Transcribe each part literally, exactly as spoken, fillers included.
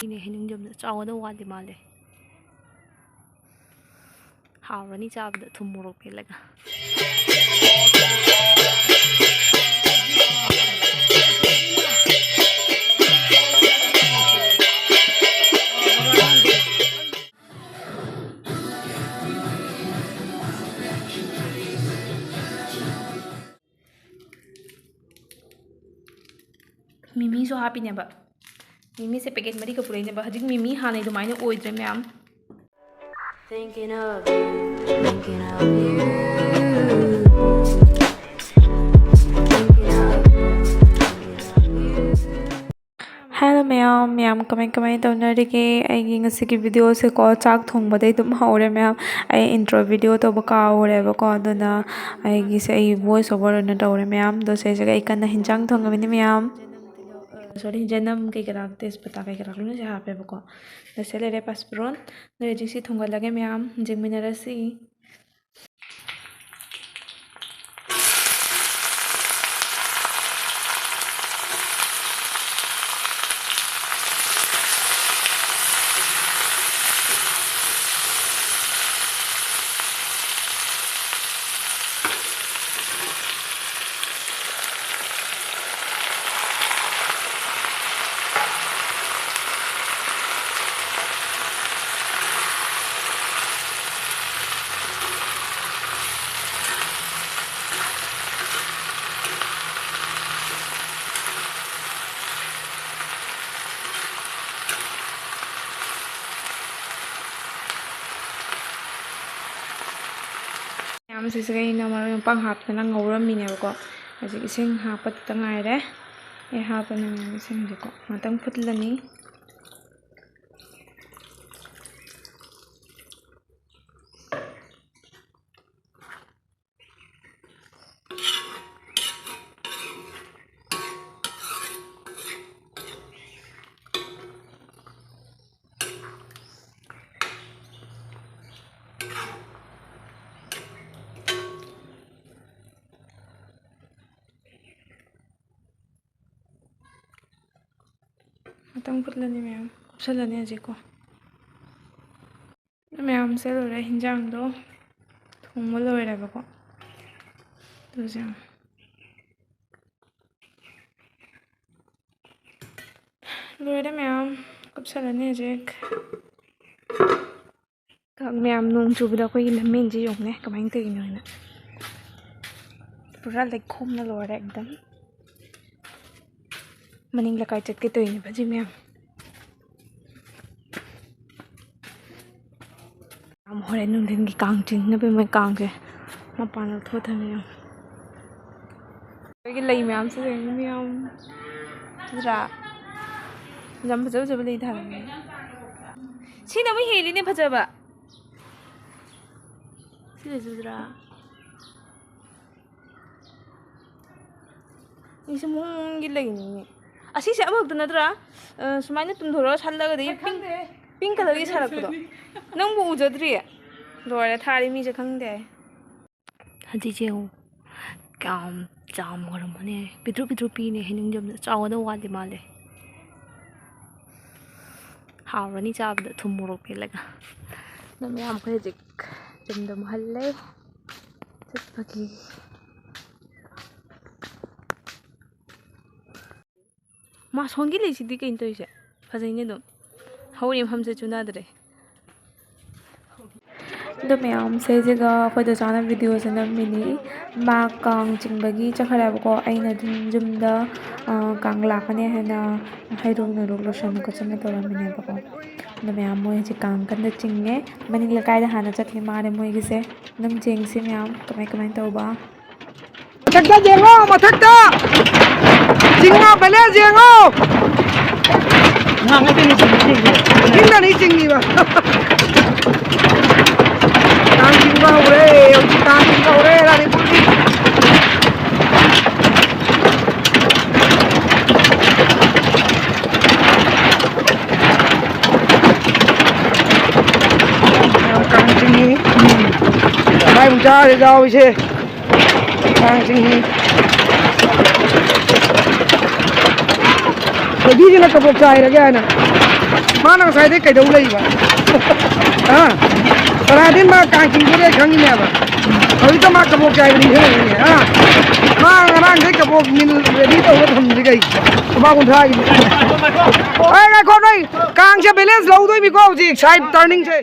ꯁꯤꯅꯦ ꯍꯩꯅꯤꯡꯖꯝꯗꯣ ꯆꯥꯎꯒꯗꯧ ꯋꯥꯠꯂꯤ ꯃꯥꯜꯂꯦ꯫ ꯍꯥꯎꯔꯅꯤ ꯆꯥꯕꯗ ꯊꯨꯝ ꯃꯣꯔꯣꯛ ꯃꯦꯠꯂꯒ꯫ ꯃꯤꯃꯤꯁꯨ ꯍꯥꯞꯄꯤꯅꯦꯕ꯫ ꯃꯤꯃꯤꯁꯦ ꯄꯦꯀꯦꯠ ꯃꯔꯤꯒ ꯄꯨꯔꯛꯏꯅꯦꯕ꯫ ꯍꯧꯖꯤꯛ ꯃꯤꯃꯤ ꯍꯥꯟꯅꯩ ꯑꯗꯨꯃꯥꯏꯅ ꯑꯣꯏꯗ꯭ꯔꯦ ꯃꯌꯥꯝ꯫ Thinking of you, thinking of you, thinking of you, thinking of you. Hello ꯃꯌꯥꯝ, ꯃꯌꯥꯝ ꯀꯃꯥꯏ ꯀꯃꯥꯏ ꯇꯧꯅꯔꯤꯒꯦ? ꯑꯩꯒꯤ ꯉꯁꯤꯒꯤ ꯚꯤꯗꯤꯑꯣꯁꯦꯀꯣ, ꯆꯥꯛ ꯊꯣꯡꯕꯗꯩ ꯑꯗꯨꯝ ꯍꯧꯔꯦ ꯃꯌꯥꯝ꯫ ꯑꯩ ꯏꯟꯇ꯭ꯔꯣ ꯚꯤꯗꯤꯑꯣ ꯇꯧꯕ ꯀꯥꯎꯔꯦꯕꯀꯣ, ꯑꯗꯨꯅ ꯑꯩꯒꯤꯁꯦ ꯑꯩ ꯚꯣꯏꯁ ꯑꯣꯚꯔ ꯑꯣꯏꯅ ꯇꯧꯔꯦ ꯃꯌꯥꯝ꯫ ꯑꯗꯣ ꯁꯤꯁꯤꯒ ꯑꯩ ꯀꯟꯅ ꯍꯤꯟꯖꯥꯡ ꯊꯣꯡꯉꯝꯃꯤꯅꯤ ꯃꯌꯥꯝ꯫ ꯁꯣꯔꯤ, ꯆꯅꯝ ꯀꯩ ꯀꯔꯥ, ꯇꯦꯖꯄꯇꯥ ꯀꯩ ꯀꯔꯥ ꯂꯣꯏꯅ ꯁꯤ ꯍꯥꯞꯄꯦꯕꯀꯣ꯫ ꯑꯗꯣ ꯁꯤ ꯂꯩꯔꯦ ꯄꯥꯁꯄꯨꯔꯣꯟ꯫ ꯑꯗꯣ ꯍꯧꯖꯤꯛ ꯁꯤ ꯊꯣꯡꯒꯠꯂꯒꯦ ꯃꯌꯥꯝ, ꯌꯦꯡꯃꯤꯟꯅꯔꯁꯤ꯫ ꯃꯌꯥꯝ, ꯁꯤꯁꯤꯒ ꯑꯩꯅ ꯃꯔꯣꯏ ꯃꯄꯥꯡ ꯍꯥꯞꯇꯅ ꯉꯧꯔꯝꯃꯤꯅꯦꯕꯀꯣ꯫ ꯍꯧꯖꯤꯛ ꯏꯁꯤꯡ ꯍꯥꯞꯄꯗꯨꯇ ꯉꯥꯏꯔꯦ꯫ ꯑꯩ ꯍꯥꯞꯄꯅ ꯉꯥꯏꯔꯦ ꯏꯁꯤꯡꯁꯦꯀꯣ꯫ ꯉꯥꯛꯇꯪ ꯐꯨꯠꯂꯅꯤ꯫ ꯉꯥꯛꯇꯪ ꯐꯨꯠꯂꯅꯤ ꯃꯌꯥꯝ꯫ ꯀꯨꯞꯁꯜꯂꯅꯤ ꯍꯧꯖꯤꯛꯀꯣ꯫ ꯃꯌꯥꯝꯁꯦ ꯂꯣꯏꯔꯦ, ꯍꯤꯟꯖꯥꯡꯗꯣ ꯊꯣꯡꯕ ꯂꯣꯏꯔꯦꯕꯀꯣ꯫ ꯑꯗꯨꯁꯦ ꯌꯦꯡꯉꯣ꯫ ꯂꯣꯏꯔꯦ ꯃꯌꯥꯝ, ꯀꯨꯞꯁꯜꯂꯅꯤ ꯍꯧꯖꯤꯛ꯫ ꯀꯥꯡ ꯃꯌꯥꯝ, ꯅꯣꯡ ꯆꯨꯕꯗ ꯑꯩꯈꯣꯏꯒꯤ ꯂꯝꯃꯦꯟꯁꯦ ꯌꯦꯡꯉꯨꯅꯦ ꯀꯃꯥꯏꯅ ꯇꯧꯔꯤꯅꯣ ꯍꯥꯏꯅ꯫ ꯄꯨꯔꯥ ꯂꯩꯈꯣꯝꯅ ꯂꯣꯏꯔꯦ ꯑꯦꯛꯗꯝ꯫ ꯃꯅꯤꯡ ꯂꯩꯀꯥꯏ ꯆꯠꯀꯦ ꯇꯧꯔꯤꯅꯦꯕ ꯁꯤ ꯃꯌꯥꯝ꯫ ꯌꯥꯝ ꯍꯣꯔꯦꯟ ꯅꯨꯡꯊꯤꯟꯒꯤ ꯀꯥꯡ ꯆꯤꯡꯅꯕ ꯃꯣꯏ ꯀꯥꯡꯁꯦ ꯃꯄꯥꯟ ꯂꯧꯊꯣꯛꯑ ꯊꯝꯃꯦ ꯌꯦꯡꯉꯣ꯫ ꯑꯩꯈꯣꯏꯒꯤ ꯂꯩ ꯃꯌꯥꯝꯁꯦ ꯌꯦꯡꯉꯨ ꯃꯌꯥꯝ꯫ ꯐꯖꯗ꯭ꯔꯥ? ꯌꯥꯝ ꯐꯖ ꯐꯖꯕ ꯂꯩ ꯊꯥꯔꯝꯃꯦ꯫ ꯁꯤꯅ ꯑꯃꯨꯛ ꯍꯦꯜꯂꯤꯅꯦ ꯐꯖꯕ꯫ ꯁꯤ ꯂꯩꯁꯤꯗ꯭ꯔꯥ? ꯑꯩꯁꯦ ꯃꯑꯣꯡꯒꯤ ꯂꯩꯅꯤꯡꯉꯦ꯫ ꯑꯁꯤꯁꯦ ꯑꯃꯈꯛꯇ ꯅꯠꯇ꯭ꯔꯥ? ꯑ, ꯁꯨꯃꯥꯏꯅ ꯇꯨꯝꯊꯣꯔꯒ ꯁꯥꯠꯂꯒꯗꯤ ꯄꯤꯡ, ꯈꯪꯗꯦ꯫ ꯄꯤꯡ ꯀꯂꯔꯒꯤ ꯁꯥꯔꯛꯄꯗꯣ꯫ ꯅꯪꯕꯨ ꯎꯖꯗ꯭ꯔꯤꯌꯦ? ꯂꯣꯏꯔꯦ, ꯊꯥꯔꯤ ꯃꯤꯁꯦ ꯈꯪꯗꯦ꯫ ꯍꯧꯖꯤꯛꯁꯦ ꯌꯦꯡꯉꯨ, ꯀꯌꯥꯝ ꯆꯥꯎꯅ ꯍꯧꯔꯝꯃꯣꯅꯦ꯫ ꯄꯤꯛꯇ꯭ꯔꯨ ꯄꯤꯛꯇ꯭ꯔꯨ ꯄꯤꯅꯦ ꯍꯩꯅꯤꯡꯖꯝꯗꯣ꯫ ꯆꯥꯎꯒꯗꯧ ꯋꯥꯠꯂꯤ ꯃꯥꯜꯂꯦ꯫ ꯍꯥꯎꯔꯅꯤ ꯆꯥꯕꯗ ꯊꯨꯝ ꯃꯣꯔꯣꯛ ꯃꯦꯠꯂꯒ꯫ ꯑꯗꯣ ꯃꯌꯥꯝ ꯑꯩꯈꯣꯏ ꯍꯧꯖꯤꯛ ꯆꯨꯝꯗ ꯃꯨꯍꯜꯂꯦ ꯆꯠꯄꯒꯤ꯫ ꯃꯥ ꯁꯣꯝꯒꯤ ꯂꯩꯁꯤꯗꯤ ꯀꯩꯅꯣ ꯇꯧꯔꯤꯁꯦ? ꯐꯖꯩꯅꯦ ꯑꯗꯨꯝ꯫ ꯍꯧꯔꯤ ꯃꯐꯝꯁꯦ ꯆꯨꯅꯗ꯭ꯔꯦ꯫ ꯑꯗꯨ ꯃꯌꯥꯝꯁꯦ ꯁꯤꯒ ꯑꯩꯈꯣꯏ ꯗꯣꯆꯥꯅ ꯚꯤꯗꯤꯑꯣꯁꯦ ꯅꯝꯃꯤꯅꯤ꯫ ꯃꯥ ꯀꯥꯡ ꯆꯤꯡꯕꯒꯤ ꯆꯠꯈ꯭ꯔꯦꯕꯀꯣ꯫ ꯑꯩꯅ ꯑꯗꯨꯝ ꯌꯨꯝꯗ, ꯑ, ꯀꯥꯡ ꯂꯥꯛꯀꯅꯤ ꯍꯥꯏꯅ ꯍꯩꯔꯣꯛ ꯅꯨꯡꯔꯣꯛ ꯂꯣꯏꯁꯟꯕ ꯈꯣꯠꯆꯟꯕ ꯇꯧꯔꯝꯃꯤꯅꯦꯕꯀꯣ꯫ ꯑꯗꯣ ꯃꯌꯥꯝ ꯃꯣꯏ ꯍꯧꯖꯤꯛ ꯀꯥꯡ ꯀꯟꯅ ꯆꯤꯡꯉꯦ꯫ ꯃꯅꯤꯡ ꯂꯩꯀꯥꯏꯗ ꯍꯥꯟꯅ ꯆꯠꯈꯤ ꯃꯥꯜꯂꯦ ꯃꯣꯏꯒꯤꯁꯦ꯫ ꯑꯗꯨꯝ ꯌꯦꯡꯁꯤ ꯃꯌꯥꯝ ꯀꯃꯥꯏ ꯀꯃꯥꯏ ꯇꯧꯕ꯫ ꯃꯊꯛꯇ ꯌꯦꯡꯉꯣ, ꯃꯊꯛꯇ! ꯆꯤꯡꯉꯣ, balance ꯌꯦꯡꯉꯣ! ꯆꯤꯡꯗꯅꯤ ꯆꯤꯡꯉꯤꯕ꯫ ꯀꯥꯡ ꯆꯤꯡꯕ ꯍꯧꯔꯦ, ꯍꯧꯖꯤꯛ ꯀꯥꯡ ꯆꯤꯡꯕ ꯍꯧꯔꯦ, ꯔꯥꯅꯤꯄꯨꯔꯒꯤ꯫ ꯌꯥꯝ ꯀꯥꯡ ꯆꯤꯡꯉꯤ꯫ ꯎꯝ꯫ ꯃꯥꯏ ꯃꯆꯥ ꯌꯥꯎꯔꯤꯁꯦ꯫ ꯀꯥꯡ ꯆꯤꯡꯉꯤ꯫ ꯊꯣꯏꯕꯤꯁꯤꯅ ꯀꯕꯣꯛ ꯆꯥꯏꯔꯒꯦ ꯍꯥꯏꯅ꯫ ꯃꯥꯅ ꯉꯁꯥꯏꯗꯩ ꯀꯩꯗꯧ ꯂꯩꯕ? ꯍꯥ? ꯀꯅꯥꯗꯩ ꯃꯥ ꯀꯥꯡ ꯆꯤꯡꯗꯣꯔꯦ ꯈꯪꯉꯤꯅꯦꯕ? ꯍꯧꯖꯤꯛꯇ ꯃꯥ ꯀꯕꯣꯛ ꯆꯥꯏꯕ ꯅꯤꯡꯁꯤꯡꯉꯛꯏꯅꯦ, ꯍꯥ? ꯃꯥ ꯉꯔꯥꯡꯗꯩ ꯀꯕꯣꯛ ꯃꯤꯜ ꯔꯦꯗꯤ ꯇꯧꯔ ꯊꯝꯗ꯭ꯔꯤ ꯀꯩ? ꯂꯨꯄꯥ ꯀꯨꯟꯊ꯭ꯔꯥꯒꯤ꯫ ꯑꯩ ꯉꯥꯏꯈꯣ, ꯅꯣꯏ ꯀꯥꯡꯁꯦ ꯕꯦꯂꯦꯟꯁ ꯂꯧꯗꯣꯏꯅꯤꯀꯣ ꯍꯧꯖꯤꯛ, ꯁꯥꯏꯠ ꯇꯔꯅꯤꯡꯁꯦ꯫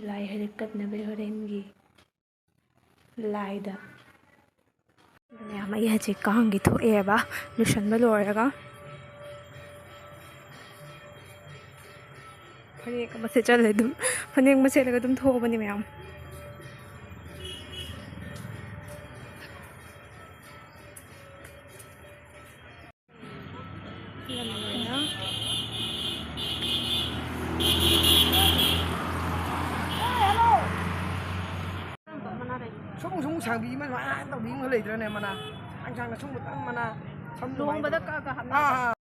ꯂꯥꯏ ꯍꯩꯔꯛ ꯀꯠꯅꯕꯩ ꯍꯣꯔꯦꯟꯒꯤ ꯂꯥꯏꯗ꯫ ꯃꯌꯥꯝ ꯑꯩ ꯍꯧꯖꯤꯛ ꯀꯥꯡꯒꯤ ꯊꯣꯛꯑꯦꯕ, ꯂꯣꯏꯁꯟꯕ ꯂꯣꯏꯔꯒ꯫ ꯐꯅꯦꯛ ꯑꯃ ꯁꯦꯠꯆꯜꯂꯦ ꯑꯗꯨꯝ, ꯐꯅꯦꯛ ꯑꯃ ꯁꯦꯠꯂꯒ ꯑꯗꯨꯝ ꯊꯣꯛꯑꯕꯅꯤ ꯃꯌꯥꯝ꯫ ꯁꯨꯝ ꯁꯨꯝ ꯁꯥꯡꯕꯤ ꯑꯃ ꯁꯨꯃꯥꯏꯅ ꯇꯧꯕꯤ ꯑꯃ ꯂꯩꯇ꯭ꯔꯅꯦ? ꯃꯅꯥ ꯁꯥꯡ ꯁꯥꯡꯅ ꯁꯨꯝ ꯈꯇꯪ ꯃꯅꯥ ꯁꯝ ꯂꯨꯍꯣꯡꯕꯗ ꯀꯛꯑꯒ ꯍꯥꯞꯅꯕ꯫ ꯑꯥ, ꯑꯥ꯫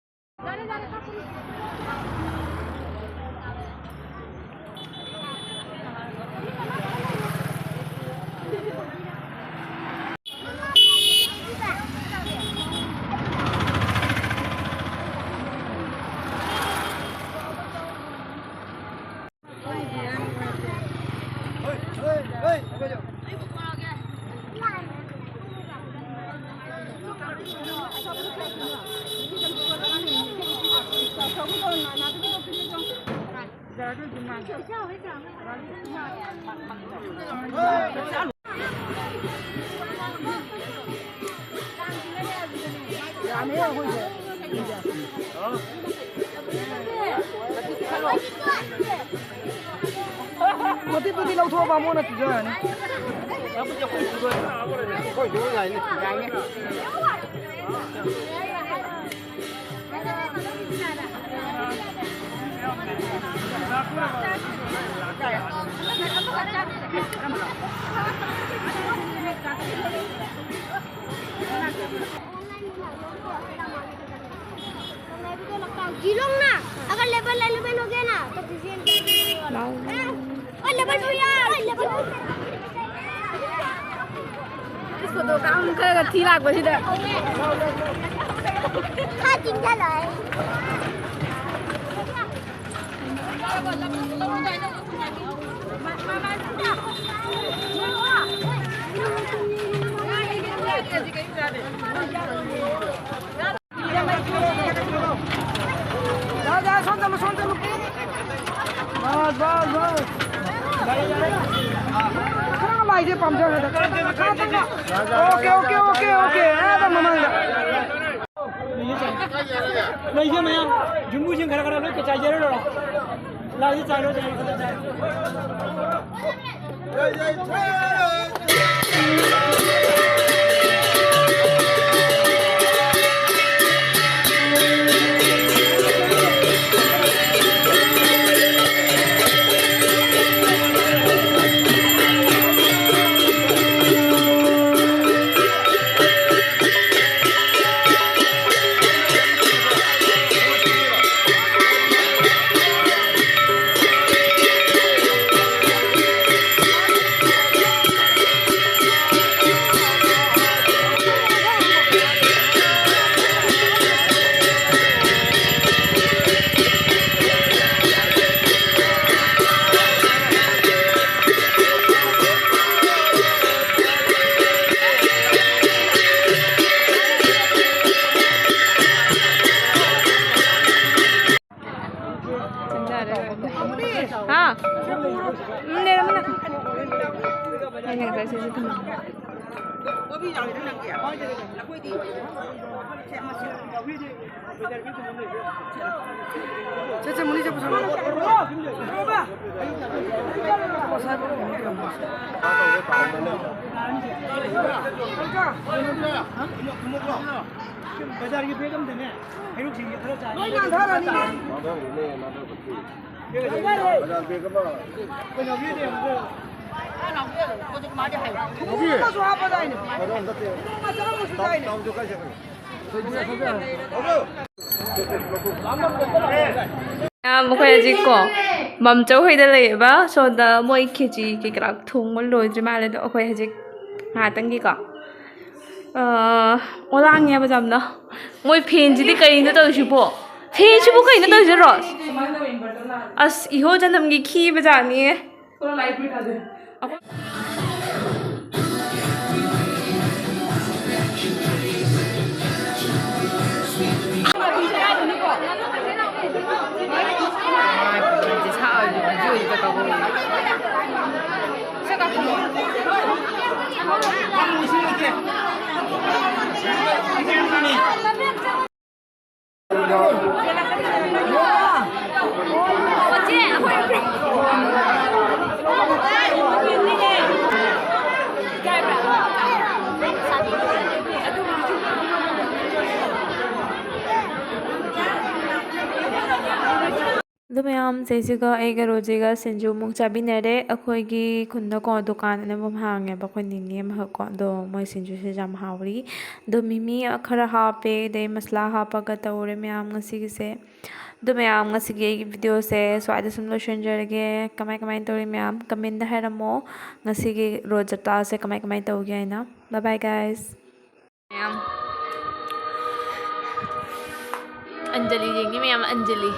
ꯃꯇꯦꯛ ꯃꯇꯦꯛ ꯂꯧꯊꯣꯛꯑ ꯕꯥꯃꯣꯟꯅ ꯄꯤꯖꯔꯅꯤ꯫ ꯑꯩꯈꯣꯏꯁꯨ ꯌꯥꯏꯅꯦ꯫ ꯌꯥꯏꯅꯦ꯫ जी लोग ना, अगर लेवल इलेवन हो गया ना, तो तुझे, हाँ? और लेवल टू यार, लेवल टू। इसको तो काम करेगा, थी लाख बजे तक। हाँ, चिंता लाए। जा, जा, सोन चलो, सोन चलो। बस, बस, बस। खड़ा भाई जे पंप जा। OK, OK, OK, OK। ए, तो ममा। ꯂꯩꯁꯦ ꯃꯌꯥꯝ ꯌꯨꯝꯕꯨꯁꯤꯡ ꯈꯔ ꯈꯔ ꯂꯣꯏ ꯆꯥꯏꯖꯔꯣ꯫ ꯂꯥꯏꯁꯦ ꯆꯥꯏꯔꯣ, ꯆꯥꯏꯔꯣ, ꯈꯔ ꯆꯥꯏꯔꯣ꯫ ꯍꯥ? ꯎꯝ, ꯂꯩꯔꯝꯃꯅꯤ꯫ ꯑꯩꯅ ꯉꯁꯥꯏ ꯁꯤꯁꯦ ꯊꯝꯃꯝꯕ꯫ ꯆꯠꯁꯦ, ꯃꯨꯅꯤ, ꯆꯠꯄ ꯁꯥꯟꯅ꯫ ꯕꯖꯥꯔꯒꯤ ꯕꯦꯒ ꯑꯝꯗꯅꯦ ꯍꯩꯔꯨꯛꯁꯤꯡꯁꯦ ꯈꯔ ꯆꯥꯏ꯫ ꯂꯣꯏ ꯅꯥꯟꯊꯔꯅꯤ꯫ ꯅꯥꯟꯊꯔꯛꯏꯅꯦ, ꯅꯥꯟꯊꯔꯛꯄꯗꯤ꯫ ꯕꯖꯥꯔ ꯕꯦꯒ ꯑꯃ꯫ ꯀꯩꯅꯣꯒꯤꯗꯤ ꯑꯃꯨꯛ ꯍꯧꯖꯤꯛ ꯑꯃꯁꯨ ꯍꯥꯞꯄꯗꯥꯏꯅꯦ꯫ ꯀꯩꯅꯣ ꯅꯠꯇꯦ꯫ ꯃꯆꯥ ꯑꯃꯁꯨ ꯇꯥꯎ-, ꯇꯥꯏꯅꯦ꯫ ꯇꯥꯎꯗꯣ ꯀꯥꯏ ꯆꯠꯈ꯭ꯔꯦ? ꯃꯌꯥꯝ, ꯑꯩꯈꯣꯏ ꯍꯧꯖꯤꯛꯀꯣ ꯃꯝꯆꯧ ꯍꯣꯏꯗ ꯂꯩꯌꯦꯕ꯫ ꯁꯣꯝꯗ ꯃꯣꯏ ꯈꯦꯆꯤ ꯀꯩꯀꯔꯥ ꯊꯣꯡꯕ ꯂꯣꯏꯗ꯭ꯔꯤ ꯃꯥꯜꯂꯦ꯫ ꯑꯗꯣ ꯑꯩꯈꯣꯏ ꯍꯧꯖꯤꯛ ꯉꯥꯏꯍꯥꯛꯇꯪꯒꯤꯀꯣ, ꯑ, ꯑꯣ, ꯂꯥꯡꯉꯦꯕ ꯌꯥꯝꯅ꯫ ꯃꯣꯏ ꯐꯦꯟꯁꯤꯗꯤ ꯀꯩꯅꯣ ꯇꯧꯔꯤꯁꯤꯕꯣ? ꯐꯦꯟꯁꯤꯕꯨ ꯀꯩꯅꯣ ꯇꯧꯔꯤꯁꯦ, ꯔꯣꯁ? ꯑꯁ, ꯏꯍꯣ ꯖꯅꯝꯒꯤ ꯈꯤꯕ ꯖꯥꯠꯅꯤꯌꯦ꯫ ꯑꯗꯨ ꯃꯌꯥꯝ, ꯆꯦꯁꯤꯒ ꯑꯩꯒ ꯔꯣꯖꯤꯒ ꯁꯤꯡꯖꯨꯃꯨꯛ ꯆꯥꯃꯤꯟꯅꯔꯦ꯫ ꯑꯩꯈꯣꯏꯒꯤ ꯈꯨꯟꯗꯀꯣ ꯗꯨꯀꯥꯟ ꯑꯅꯧꯕ ꯑꯃ ꯍꯥꯡꯉꯦꯕ, ꯑꯩꯈꯣꯏ ꯅꯤꯅꯦ ꯑꯃꯈꯛꯀꯣ꯫ ꯑꯗꯣ ꯃꯣꯏ ꯁꯤꯡꯖꯨꯁꯦ ꯌꯥꯝ ꯍꯥꯎꯔꯤ꯫ ꯑꯗꯣ ꯃꯤꯃꯤ ꯈꯔ ꯍꯥꯞꯄꯦ, ꯑꯗꯩ ꯃꯁꯂꯥ ꯍꯥꯞꯄꯒ ꯇꯧꯔꯦ ꯃꯌꯥꯝ ꯉꯁꯤꯒꯤꯁꯦ꯫ ꯑꯗꯨ ꯃꯌꯥꯝ, ꯉꯁꯤꯒꯤ ꯑꯩꯒꯤ ꯚꯤꯗꯤꯑꯣꯁꯦ ꯁ꯭ꯋꯥꯏꯗ ꯁꯨꯝ ꯂꯣꯏꯁꯤꯟꯖꯔꯒꯦ꯫ ꯀꯃꯥꯏ ꯀꯃꯥꯏꯅ ꯇꯧꯔꯤ ꯃꯌꯥꯝ ꯀꯃꯦꯟꯗ ꯍꯥꯏꯔꯝꯃꯣ꯫ ꯉꯁꯤꯒꯤ ꯔꯣꯠ ꯖꯇ꯭ꯔꯥꯁꯦ ꯀꯃꯥꯏ ꯀꯃꯥꯏꯅ ꯇꯧꯒꯦ ꯍꯥꯏꯅ꯫ Bye bye guys꯫ ꯃꯌꯥꯝ ꯑꯟꯖꯂꯤ ꯌꯦꯡꯉꯤ ꯃꯌꯥꯝ, ꯑꯟꯖꯂꯤ꯫